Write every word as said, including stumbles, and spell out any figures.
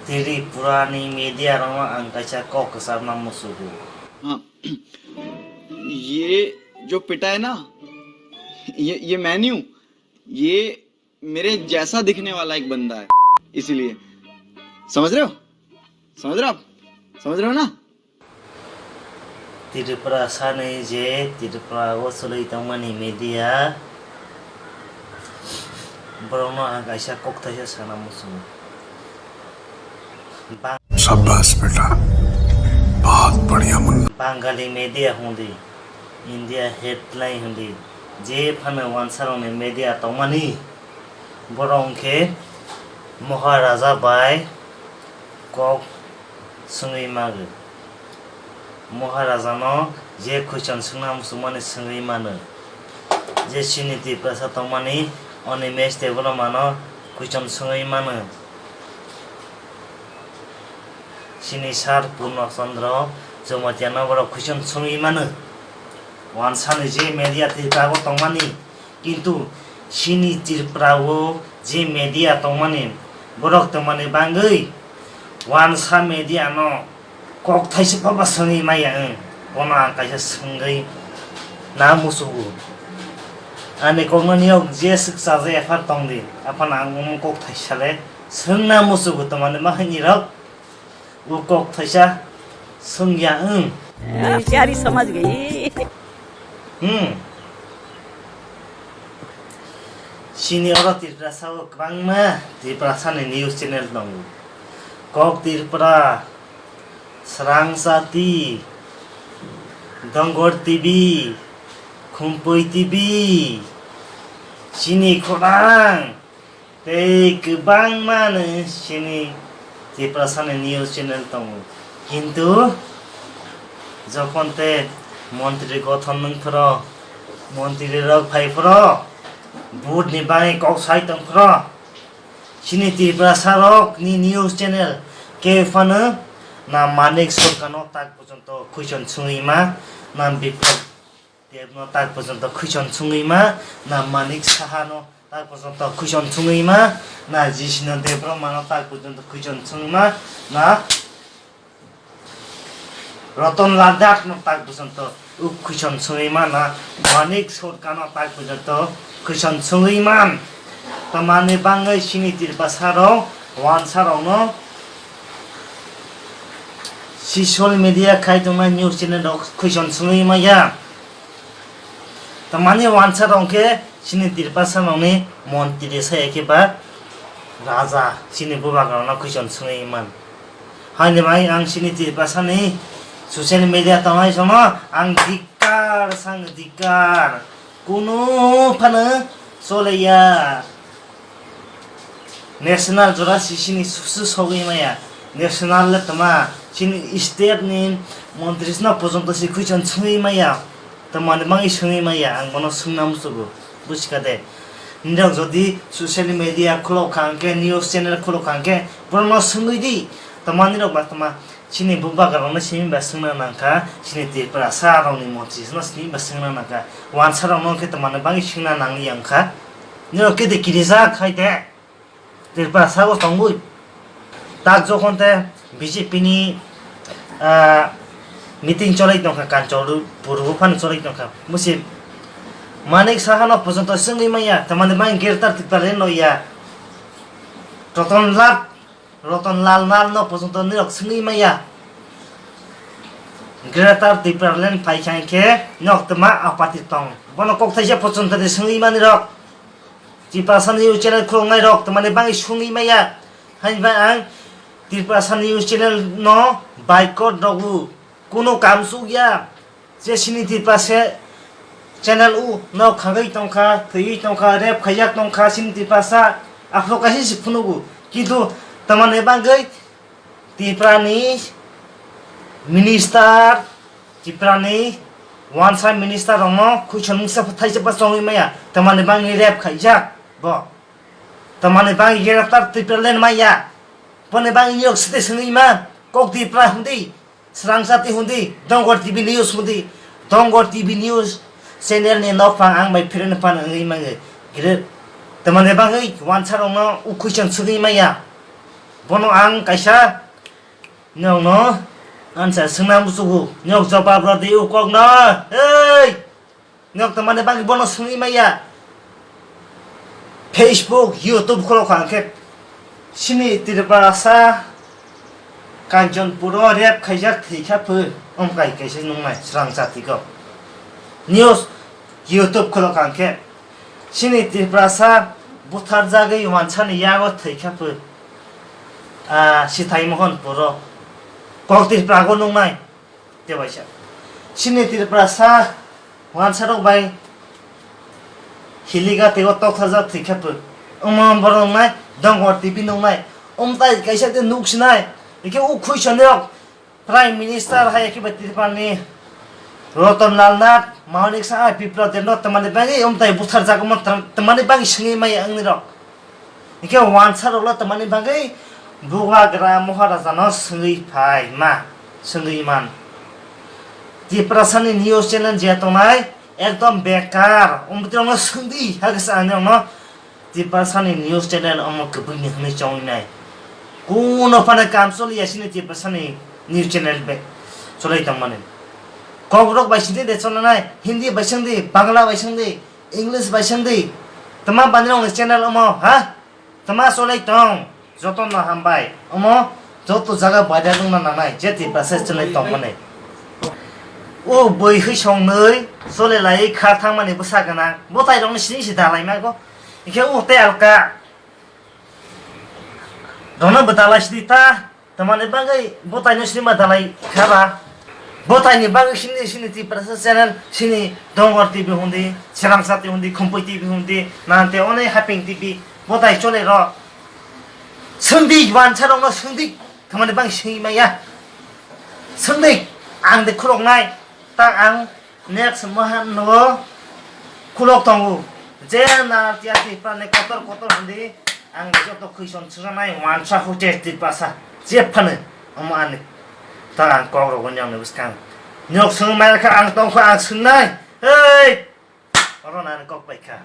Tripura ni media rokno ang kaisa kok kwchapna muchugo. हाँ, ये जो पिटा है ना, ये ये मैन्यू, ये मेरे जैसा दिखने वाला एक बंदा है, इसीलिए। समझ रहे हो? समझ रहे हो आप? समझ रहे हो ना? Tripura sani je Tripura o chwlwi tongmani media, borokno ang kaisa kokthaisa sana muchungo. शाबाश बेटा, बहुत बढ़िया Munna. Bangali media hwndi, India headline hwndi, je phano wansarokni media tongmani, borok hwnkhe Maharaja bai kok swngwi mago. Maharajano je question swngna muchungmani swngwi mano, je chini Tiprasa tongmani Animesh Debbarmano question swngwi mano. Chini sir Purno Chandra Jamatia no borok question swngwi mano. Wansani je media Tripura o tongmani, kintu chini Tripura o je media tongmani, borok tongmani bangwi wansa media no kok thaisa pha ba swngwi maya wng, bono ang kaisa swngwi na muchugo. Ani kokno niyok je swk chajakya pha tongdi, aphano ang omo kok thaisa le swngna muchugo, tongmani ma hinwi rok o kok thaisa swngya wng. प्यारी समझ गई। Hmm. Chini oro Tiprasa o kwbangma Tiprasa ni news channel tongo. Kok Tripura, Srang Chati, Dongor T V, Khumpui T V, chini khorang tei kwbangma ni chini Tiprasa ni news channel tongo. Kintu jokhon te montri gothon wng phoro, montri rok phai phoro, vote ni bagwi kok sai tong phoro, chini Tiprasa rok ni news channel khe phano na Manik Sorkar no tak porjonto question swngwi ma, na Biplab Deb no tak porjonto question swngwi ma, na Manik Saha no tak porjonto question swngwi ma, na Jisino Debbarma no tak porjonto question swngwi ma, na Ratan Lal Das no tak porjonto o question swngwi ma, na Manik Sorkar no tak porjonto question swngwi man. Tamani bangwi chini Tiprasa rok wansa rok no social media khai tongma news channel rok question swngwi maya. Tamani wansa rok khe chini Tiprasa rokni montri sai khe ba raja chini bubagra rokno question swngwi man. Haini bai ang chini Tiprasa ni social media tongnai sono ang dik Dik kar sang dik kar. Kunu phano chole ya. National jora si sini susu sogwi maya. National le tama sini state ni montri sino porjonto si question swngwi maya. Tamani mangi swngwi maya. Ang bono swngna musugo. Buchka de. Nirok jodi social media khulok kha hwnkhe, news channel khulok kha hwnkhe, borokno swngwi di. Tamani rok ba tama Chini bubagra rokno simi ba swngna nangkha, chini Tiprasa rokni montri no simi ba swngna nangkha, wansa rokno khe tongmani bagwi swngna nangya wngkha, nirok kede kirijak hai de Tiprasa o tongwi. Tak jokhon te B J P ni, ah, meeting cholai tongkha Kanchanpur o phano cholai tongkha, musi Manik Saha no porjonto swngwi manya, tongmani bagwi Greater Tipraland no ya, Ratan Lal Ratan Lal Nal no porjonto nirok swngwi maya. Greater Tipraland phai kha khe nok tma apati tong. Bono kok thaisa porjonto de swngwi mani rok. Tiprasa News Channel khuloknai rok tmani bangwi swngwi maya. Haini bai ang Tiprasa News Channel no boycott rogo. Kuno kam suk ya. Je sini Tiprasa channel o nok khagwi tongkha, thwiwi tongkha, rep khaijak tongkha sini Tiprasa, aphuru kaisa se phunugo. Kintu tamani bagwi Tiprani minister, Tiprani wansa minister rokno khuichon mungsa thaisa pa chongwi maya, tamani bagwi rep khaijak bo. Tamani bagwi graftar Tipraland maya. Boni bagwi yok site swngwi ma, kok Tipra hundi. Srang Chati hundi, Dongor T V News hundi, Dongor T V News channel ni nokphang ang bai phirino phano wngwi mangwi. Gre-, tamani bagwi wansa rokno ukhuichon swngwi maya. Bono ang kaisa nokno ansa swngna muchugo. Nok jawab rw di o kokno. Ei! Nok tamani bagwi bono swngwi maya. Facebook, YouTube khulok kha khe sini Tiprasa Kanchanpuro rape khaijak thwi kha phu. Omkai kaisa nungnai srang jatiko. News, YouTube khulok kha khe sini Tiprasa butharjagwi wansani yago thwi kha phu. Ah, Sithai Mohon Puro. Kok Tiprago nungnai. Tebaisa. Sini Tiprasa wansarok bai hiliga teibo tokthajak thwi kha phu. Omo borok nungnai, Dongor T V nungnai. Omtai kaisa de nuk sinai. Ike u khui sonirok Prime Minister hai ake bai Tripurani Ratan Lal Nath, Mahonik Saha, Biplab Debnath tamani bagwi omtai butharjak omo tam-, tamani bagwi swngwi maya wngnirok. Hingke wansa rok le tamani bagwi bubagra Maharaja no swngwi phai ma, swngwi man. Tiprasa ni news channel je tongnai ekdom bekar, omo bwtwi rok no swngdi, hakhe sa ani rok no Tiprasa ni news channel omo kwbwini hwnwi chongnai. Kuno phano kam choli ya sini Tiprasa ni news channel be cholai tongmani. Kok rok bai sidi de cholanai, Hindi bai swngdi, Bangla bai swngdi, English bai swngdi. Tama bani rok ni channel omo, ha? Tama cholai tong, joto no hambai. Omo joto jaga baida wngna nangnai, je Tiprasa cholai tongmani. O bui hwi songnwi cholai lai kha thangmani bwsa gwnang. Bwtai rok ni sini si dalai ma go. Ikhe o te alka. Rok no bwdalai sidi ta. Tamani bagwi bwtaino sini ma dalai kha ba? Bwtaini bagwi sini, sini Tiprasa channel, sini Dongor T V hundi, Srangsa T V hundi, Khumpui T V hundi, nante one Haping T V, bwtai chole rw. Swngdi, wansa rokno swngdi, tamani bagwi swngwi maya. Swngdi, ang de khuloknai, ta ang Next mahan no khulok tongo. Je na tiya Tiprasa ni kotor kotor hindi. Ang joto khuison swngnai wansa hote Tiprasa. Je phano omo ani. Ta ang kok rok wani ang bwskang. Nok swng mai kha ang tong kha ang swngnai. Hei! Oro na ni kok pai kha.